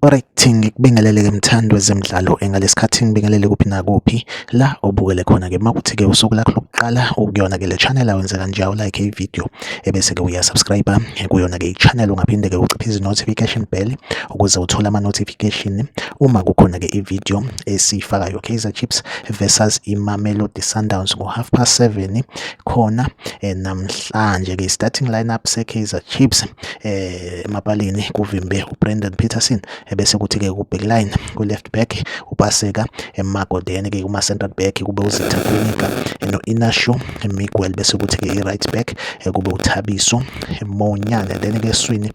Alright, ngikubingelele-ke mthandi wezemidlalo ngalesikhathi ngibingelele kuphi nakuphi la obukele khona-ke uma kuthi-ke usuku lakho lokuqala ukuyona-ke le channel awenze kanje awulike i-video ebese-ke uyasubscribe kuyona-ke i-channel. Ungaphinde-ke uciphe notification bell ukuze uthole ama-notification uma kukhona-ke i-video esiyifakayo. Kaizer Chiefs versus iMamelodi Sundowns ngo-7:30 khona namhlanje-ke. Starting lineup se-Kaizer Chiefs, emapalini kuvimbe uBrandon Petersen, ebese kuthi-ke ku-backline, ku-left back uPaseka Mako, then-ke kuma-central back kube uZitha Kwinika no-Inacio Miguel, bese kuthi-ke i-right back kube uThabiso Monyane. Then-ke eswini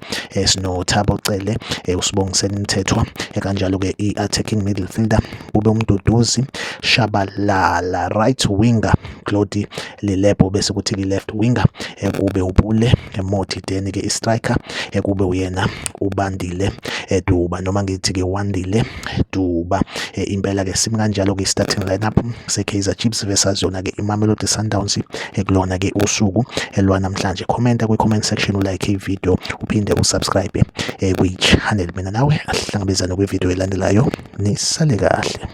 sinoThabo Cele, uSibongiseni Mthethwa, kanjalo-ke i-attacking midfielder kube uMduduzi Shabalala, right winger Glody Lilepo, bese kuthi i-left winger kube uPule Mmodi, then-ke i-striker kube uyena uBandile Duba, noma ngithi-ke Wandile Duba. Impela-ke simi kanjalo-ke i-starting lineup se-Kaizer Chiefs versus yona-ke iMamelodi Sundowns kulona-ke usuku lwanamhlanje. Commenta kwi-comment section, ulike i-video, uphinde usubscribe kwi-channel. Mina nawe asihlangabezane kwi-video elandelayo. Nisale kahle.